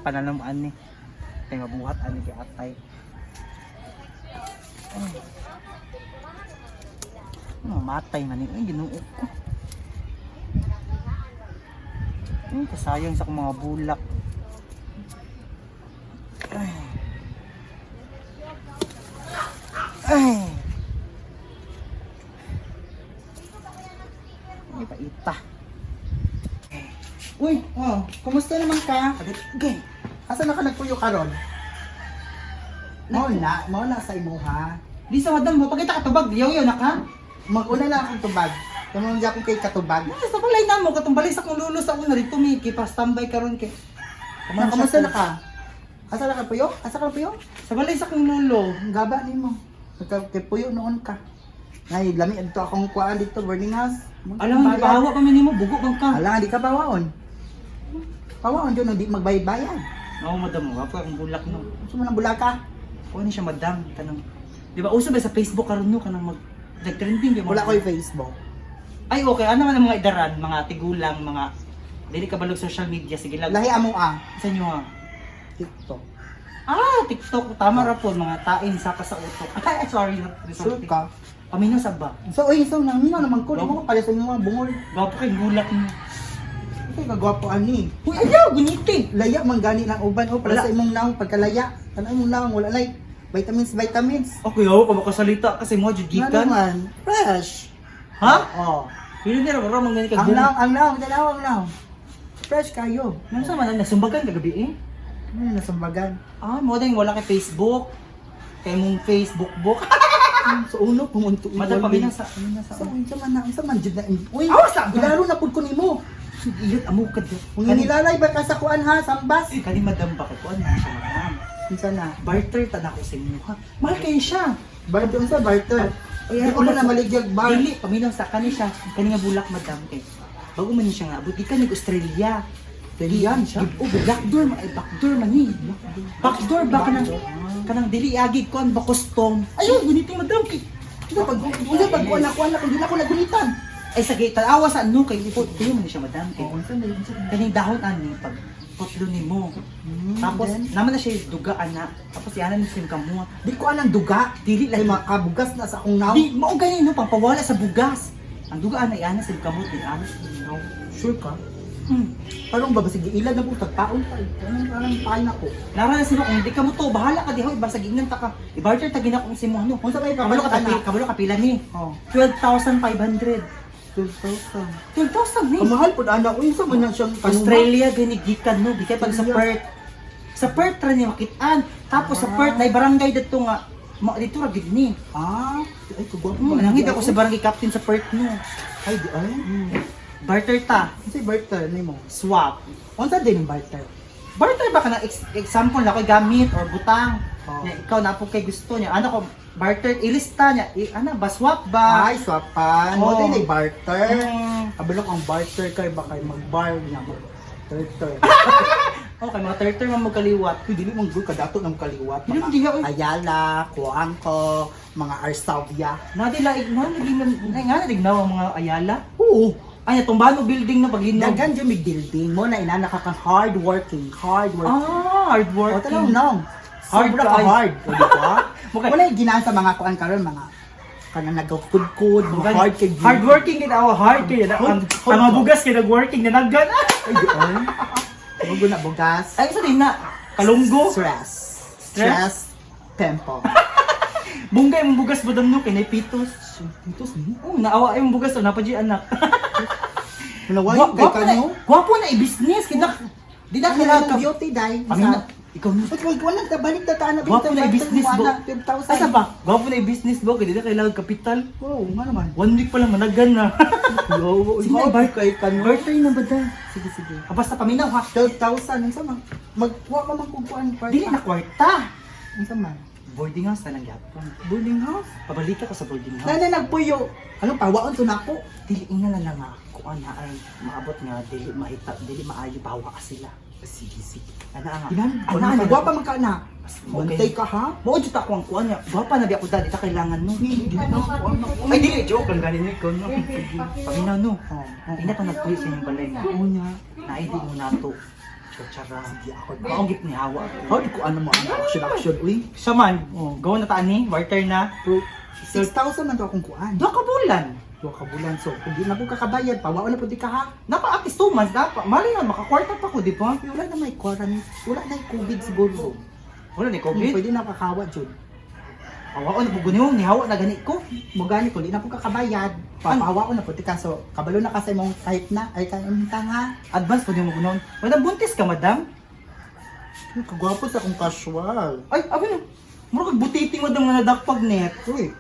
pananom ani. Kay mabuhat ani kay atay. Ay. Ano, matay man ni. Ay, Ginoo ko. Ay, kasayang sa akong mga bulak. Ay. Ay. Ay, paita. Uy, oh, kumusta naman ka? Okay. Asa na ka nagpuyo karon? Mao na sa imuha. Di sa madam mo, pagkita ka tubag, liyaw yaw na ka. Mag-una lang akong tubag. Kamo nga akong kay katubag. Ay, sa balay na mo, katong balay sa kong lulo sa una dito mi, kay pa standby karon kay. Na, kumusta na ka? Asa na ka puyo? Asa ka puyo? Sa balay sa kong lulo. Ang gaba nimo. Nagka kay puyo noon ka. Nay, lami adto akong kuan dito burning house. Alam mo, bawa pa mi nimo, bugo bang ka. Ala, di ka bawaon. Bawaon dun, di magbaybayan. No, madam, wa pa akong bulak no. Gusto mo ng bulaka? Kuha ni siya madam, kanang. Di ba uso ba sa Facebook karon no kanang mag nag-trending ba? Wala ko'y Facebook. Ay, okay, ano man ang mga idaran, mga tigulang, mga dili ka balog social media, sige lang. Lahi amo ah. Sa inyo ah. TikTok. Ah, TikTok, tama ra po, mga tain saka sa utok. Ay, sorry, not Sure ka? Paminaw sa ba? So, oy, so, nang mina naman ko, di mo ko pala sa inyo mga bungol. Gwapo kay gulak mo. Ito kagwapo ani. Uy, ayaw, guniti. Laya man gani ng uban o para Wala. sa imong naong pagkalaya. Tanay imong naong wala lay. Vitamins, vitamins. Okay, oh, kung makasalita kasi mo, Nga jugikan. naman, fresh. Ha? Oh. Pili nila, wala mang ganyan Ang naong, ang naong, tanaw ang naong. Fresh kayo. Nang sa man, nasumbagan kagabi eh. Ano nasumbagan? Ah, mo din wala kay Facebook. Kay mong Facebook book. Sa uno pumunto. Madam, paminaw sa, paminaw sa. Sa unsa man na, unsa man jud na. Uy, Awa sa- ilaro na pud ko nimo. Iyot, amo ka dyan. Kung inilalay ba ka sa kuan ha, sambas. Kani madam ba kay kuan na siya madam. Unsa na? Barter ta na ko sa inyo ha. Mahal kayo siya. Barter unsa barter? Ay, Ay, ko na maligyag bar. Dili, paminaw sa kani siya. Kani nga bulak madam kay. Bago man siya nga abot, di ka nag Australia. Australian siya? Oh, backdoor man, ay backdoor man ni. Backdoor ba kanang kanang dili agi kuan ba custom. Ayun, guniti madam kay. Unsa pag kuan na kuan na kung di na ko nagunitan. Ay sa gate, tanawa sa ano kay ipot tuyo man ni siya madam kay. Oh, unsa na unsa na. Kaning dahon ani pag putlo nimo. Tapos Then? naman na siya duga ana. Tapos iana ni siya yung kamot. Di ko anang duga. Dili Kay lagi. makabugas na sa akong naong. Di mao gani no pampawala sa bugas. Ang duga ana iana sa kamot di ana sa naong. Sure ka? Hmm. Parang ba sige ilan na po tagpaon pa. Eh. Anong anong pain ako? Nara na sila kung di ka mo to, bahala ka diha basag ingnan ta ka. I-barter ta gina kung si mo ano. Unsa may Kabalo ka papalit pila, kabalo ka pila ni. Oh, 12,500. 12,000. 12,000 ni. Ang mahal pud ana uy, unsa man na siyang kanuma? Australia gani gikan no, gikan pag sa Australia. Perth. Sa Perth ra niya makitaan. Tapos sa Perth nay barangay didto nga ma dito ra gid ni. Ah, ay kagwapo. Nangit ako sa barangay captain sa Perth no. Ay, di ay. Barter ta, Unsay barter nimo? Swap. Unsa din ang barter? Barter ba ka na example na ko'y gamit or butang? Oh. Nya, ikaw na po kay gusto niya. Ano ko barter ilista niya. I, ano ba swap ba? Ay, swapan. Mo Oh. din ay barter. Mm. Kabalo ang barter kay baka magbar niya mag barter. Okay, mga terter man mo kaliwat. Uy, dili man good kadato ng kaliwat. Dili Mga man diha, oy. Ayala, Kuangko, mga Arsavia. Na di laig na lagi man ay, nga nadignaw ang mga Ayala. Oo. Ay, tumbano building na paglinog. Dagan jud mig building mo na inana ka kang hard working, hard working. Ah, hard O working. tanaw nang. Hard Sobra ka kaayo. hard, o, di ba? Mukha- Wala yung ginaan sa mga kuan karon mga kanang nagkudkod, mga hard kay Hard working gid ako, hard kay ang, Hard- ang mga bugas kay nag-working na naggan. Ay, di ay. Mugo na bugas. Ay, sa din na kalunggo. Stress. Stress? Stress. Tempo. Bunggay mong bugas budam no kay nay pitos. Pitos mo. Oh, naawa ay mong bugas o napadji anak. Naway kay Gwapo na, kanyo. gwapo na i-business kay nak di na Di na kailangan ka. beauty dai. Amin na, ikaw na. Wait, wait, wala ta balik ta ta na Gwapo na i-business bo. 12,000. Asa ba? Gwapo na i-business bo kay di na kailangan kapital. Wow, nga naman. One week pa lang managan na. Yo, Sige na, hard kay kanyo. Barter na ba da? Sige, sige. Ah, basta paminaw ha. 12,000 unsa man? Magkuha ka man kung kuan kwarta. Dili na kwarta. Unsa man? Boarding house na lang gyapon. Boarding house. Pabalik ako sa boarding house. Nana nagpuyo. Ano pawaon to nako? Dili ina na lang nga kuan na ay maabot nga dili mahita dili maayo bawa ka sila. Sige, sige. Ana nga. Ilan? Ana Ana, gwapa man ka na. Okay. Bantay ka ha? Mao jud ako ang kuan niya. Gwapa na bi ako dali ta kailangan no. Hindi na ako ano. Ay dili joke lang gani ni ikaw no. Paminaw no. Oh, Ina pa nagpuyo sa inyong balay nga. Oo niya. Naidi mo nato. Kutsara. Sige ako. Maong gip ni hawa. How di ko ano mo ang action action uy. Siya man, oh, gawa na taan ni, barter na. Pero 6,000 man to akong kuan. Duha ka bulan. 2 ka bulan, so kung di na po kakabayad, pawaon na po di ka ha. Napa at least 2 months na pa. Mali na makakwarta pa ko, di ba? Uy, wala na may quarantine, wala na may COVID siguro. Wala ni COVID. Pwede na kakawa jud. Hawaon na po ni hawa na gani ko. Mo gani ko di na po kakabayad. Papawaon na po di ka, so kabalo na ka sa imong kahit na ay kay imong ha. Advance po mo kunon. Madam, buntis ka, madam. Uy, kagwapo sa akong casual. Ay, abi na. Mura kag butiting, madam, nga nadakpag net. Uy.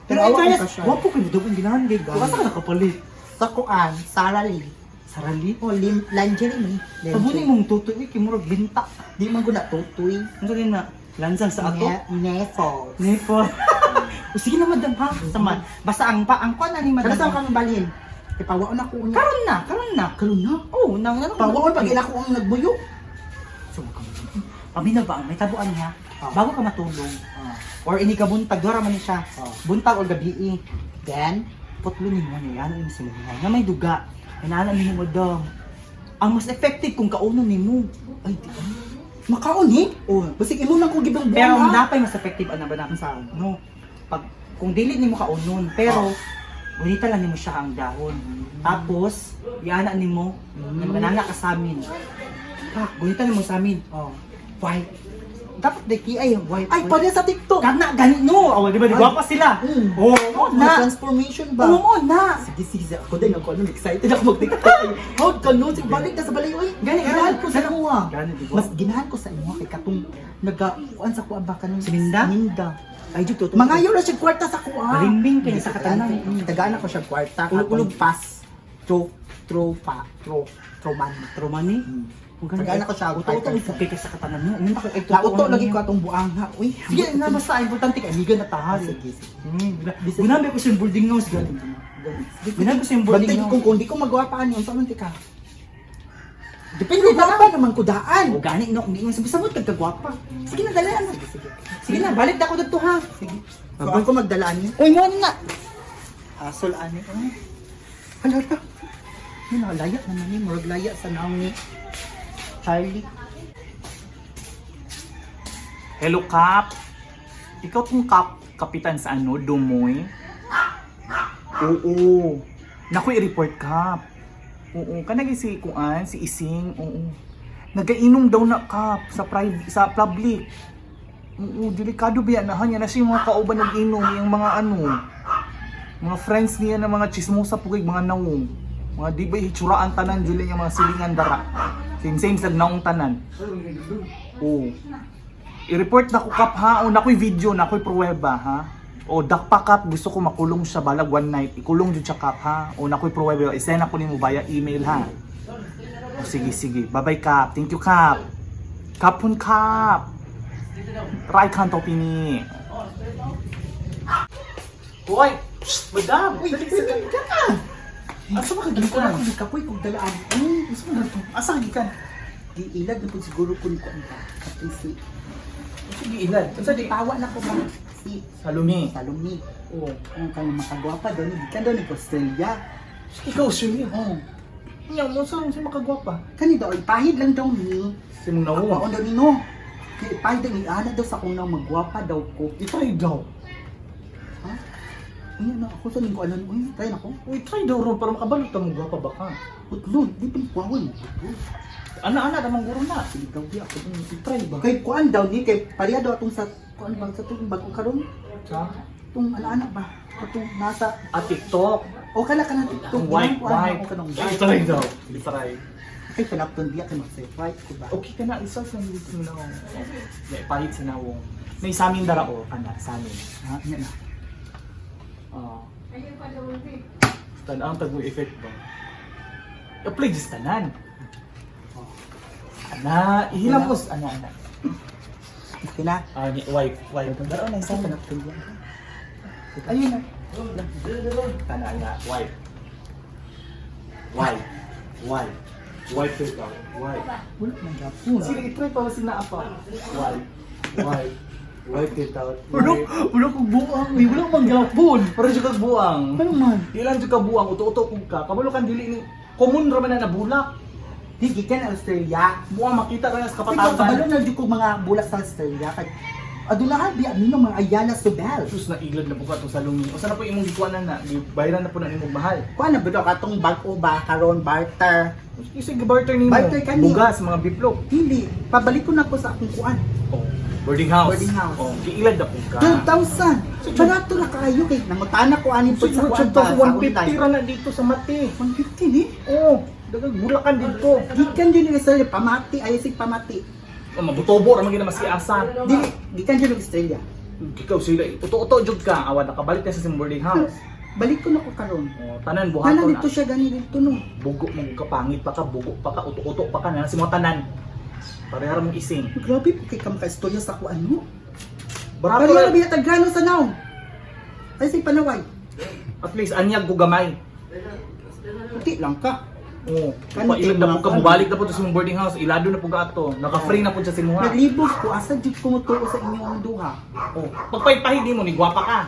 Pero Pero in fairness, casual. wapo kay madam ang ginahan kay. Gani. Asa ka nakapalit? Sa kuan, Sara Lee. Sarali. O lim lingerie ni. Tabunin mong tutoy kay murag binta. Di man ko na tutoy. Ano din na? Lansang sa ato. Nefos. Nepo. O sige na, madam, ha. Saman. Basta ang pa ang kuan na ni madam. Kada saan ka mabalhin? Ipawaon ako unya. Karon na, karon na. Karon na. Oh, nang nang Pawaon pag ila ko ang nagbuyo. Sumaka mo. Pamina ba ang may tabuan niya? Ah. Bago ka matulog or ini ka buntag, dora man ni siya. Ah. Buntag or gabi. Then, Putlo nimo niya, ano yung silingan nga may duga. Inana nimo, madam. Ang mas effective kung kauno nimo. Ay di ay. Makaon eh. Oh. Basig imo nang ko gibang Pero buwan, ha? napay mas effective ana ba na? Ang saan? No. Pag kung dili nimo kaunon, pero gunita lang nimo siya ang dahon. Tapos iana nimo na maganana ka sa amin. Pak, gunita nimo sa amin. Oh. White. Dapat deki ay white. Ay, white. pwede sa TikTok. Kana gani no. Awa di ba di Ay. gwapa sila. Oo, oh, May na. transformation ba? Oo na. Sige, sige, sige. Ako din, ako ano, excited ako mag-TikTok. Ay, how ka no? Sige, balik na sa balay, uy. Gani, Ganahan ko sa gani. imuha. Gani, di ba? Mas ginahan ko sa imuha kay katong nagauan sa kuha ba kanong Si Minda? Minda. Ay jud totoo. Mangayo na siya kwarta sa kuha. Balimbing kay sa katanan. Tagaan ako siya kwarta. Ulog-ulog. Katong pass. Tro, tropa, tro, troman. Tromani. Tagaan ako siya, Uto-uto 5,000. kay ka sa katanan mo. Ano ba kay totoo Nauto na lagi niya. ko atong buang ha. Uy, Sige na, basta importante kaibigan na Ah, tahan. sige, sige. Gunabi ko sa yung boarding house gani. Gunabi ko sa yung boarding Bantay house. kung di ko magawa pa ani, unsa man ti ka? Depende na Gwapa naman ko daan. O gani no, kung di mo sabot kag kagwapa. Sige na, dala na. Sige, sige. Sige na, balik na ako dito ha. Sige. So, ako magdala ani. Uy, mo na. Hasol ani. Ay. Hala ra. Yun, nakalaya naman ni murag laya sa naong ni Charlie. Hello, Kap. Ikaw tong Kap, kapitan sa ano, Dumoy? Oo. Naku, i-report, Kap. Oo, kanagi si Kuan, si Ising, oo. Nagainom daw na, Kap, sa private, sa public. Oo, delikado biya na hanya na siya yung mga kauban nag-inom, yung mga ano, mga friends niya na mga chismosa pugig, mga naong. Mga di ba hitsuraan tanan, Julia, yung mga silingan dara. Same same sa naong tanan. Oo. I-report na ko, Kap, ha. O nakoy video, nakoy pruweba ha. O dakpa, Kap, gusto ko makulong siya balag one night. Ikulong jud siya, Kap, ha. O nakoy pruweba, i-send ako nimo via email ha. O sige sige. Bye-bye, Kap. Thank you, Kap. Kapun, Kap. Try kanto pini. Hoy, psst, madam. Uy, Dali, uy, dali. ka ka. Asa ba ka Ano ko gikan? na kung kapoy kog dalaan. Ay, Asa man to? Asa ka gikan? Giilad na pud siguro ko ni kuan ba. Katong si Sige, ilad. Unsa di? Tawa na ko ba si Salome. Salome. Oo. Ang kang makagwapa daw ni gikan daw ni Australia. Ikaw siya. Oh. Nya mo sa si makagwapa. Kani daw ipahid lang daw ni. Si mong Ako nawa. daw ni no. Kay ipahid daw ni ana daw sa kong nang magwapa daw ko. I-try daw. Ha? Uy, ano ako sa lingko anon. Uy, try na ko. Uy, try daw ron para makabalot ka mo gwapa ba ka. Utlon, di pa kuwaon. Ana ana damang guro na. Sige daw di ako. I-try ba? Kay kuan daw ni kay pareha daw atong sa kuan bang sa tong bago karon Sa tong ana-ana ba atong nasa ah, TikTok. o kala ka na TikTok Ang white, kuan white. ako kanang white. I-try daw. I-try. Kay panapton biya kay mag white ko ba. Okay ka na, isa sa nilito mo na. May pahit sa nawong. May samin dara o kana, samin. Ha, yan na. Ah. Tan ang tagong effect ba? Apply just tanan. Ana, ihilam mo ana ana. Okay na. Ah, ni wipe, wipe. Dara na Sa isa. panapton biya. Ayun na. Ana ana, wipe. Wipe. Wipe. Wipe it out. Wipe. Wala man japon. Sige, i-try pa ba naa pa? Wipe. Wipe. Wipe it out. Wala, wala kong buang, eh. Wala mang gapon. Pero siya kag buang. Ano man? Ilan jud ka buang, uto-uto kog ka. Kabalo kan dili ni common ra man na nabulak. Di gikan Australia. Buwa makita ka na sa Ikaw, kabalo kapatagan. na jud ko mga bulak sa Australia. Kay adunahan biya nino mga Ayala Sobel. Sus, nailad na po ka itong salumi. O sana po imong gikuanan na, bayaran na po na imong mahal. Kuan na ba daw katong bag-o ba karon barter? Isig barter nimo. Barter kani. Bugas, mga biplok. Dili, pabalik ko na ko sa akong kuan. Oh, boarding house. Boarding house. Oh, giilad na po ka. 12,000. Barato na kaayo kay nangutana ko ani po sa kuan ba, sa 150 ra na dito sa Mati. 150 ni. Oh, dagang bulakan dito. Gikan jud ni Australia pamati ay sig pamati. Oh, mabutobo ra man gid na maski asa. Dili, gikan jud og Australia. Ikaw sila, uto-uto jud ka. Awa nakabalik na sa imong boarding house. Balik ko na ko karon. Oh, tanan Tanan buhaton dito na. siya gani dito no. Bugo mo kapangit pa ka, bugo pa ka, uto-uto pa ka na si mga tanan. Parehara mong ising. Grabe po kay ka makaistorya sa kuan no. Barato Pareho ra. na biya tagrano sa naong. Ay sig panaway. At least anyag ko gamay. Puti lang ka. Oh, Kani pailad na kay po ka, mga mubalik na po to sa imong boarding house. Ilado na po ka ato. Naka-free na po siya sa imuha. Naglibog ko asa jud ko motuo sa inyong duha. Oh, pagpaypahid nimo ni gwapa ka.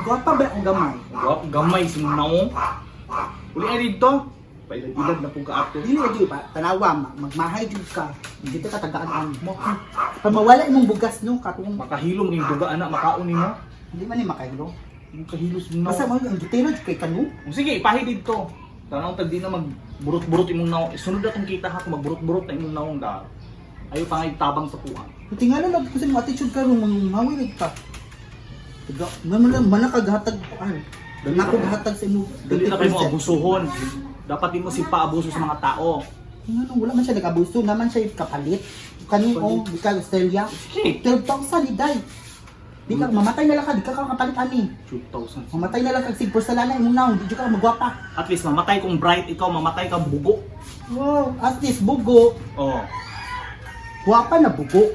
Gwapa ba ang gamay? Gwapa gamay si naong. Uli na dito. Pailad-ilad na po ka ato. Dili lagi pa tanawa magmahay jud ka. Dito ka tagaan ang mo. Pag mawala imong bugas no katong Makahilom ning duga anak makaon nimo. hindi man ni makahilo. Makahilo sa naong. Basta mo ang gitero jud kay kanu. Oh, sige, ipahid dito. Tanaw tag di na magburot-burot imong naong. Sunod na tong kita ha kung magburot-burot na imong naong da. Ayo pa nga itabang sa kuha. Tingala lang ko sa imong attitude karon manghawi lagi ka. Tiga, man man manakaghatag kuan. Nakaghatag sa imo. Dali na kayo mo 20%. abusuhon. Dapat di mo si paabuso sa mga tao. Ngano wala man siya nag-abuso, naman siya kapalit. Kani oh, gikan Australia. Sige. 12,000 ni day. Di ka mamatay na lang ka, di ka kapalit ani. 2,000. Mamatay na lang kag sig porcelana imong naong, di jud ka magwapa. At least mamatay kung bright ikaw, mamatay ka bugo. Wow, as this bugo, Oh. gwapa na bugo.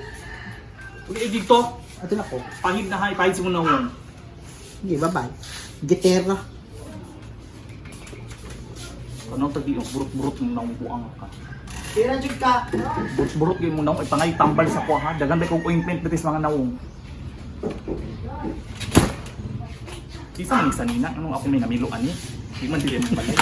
Uli eh, dito, Ato na ko. pahid na ha, ipahid sa mong naong. Hindi, bye-bye. Gitera. Ano tag di yung burot-burot ng naong buang ka. Tira jud ka. Burot-burot gyud mo naong ipangay tambal sa kuha ha. Dagan kong ointment dito sa mga naong. Isa man isa nina, anong ako may namilo ani? Di man dili man balay.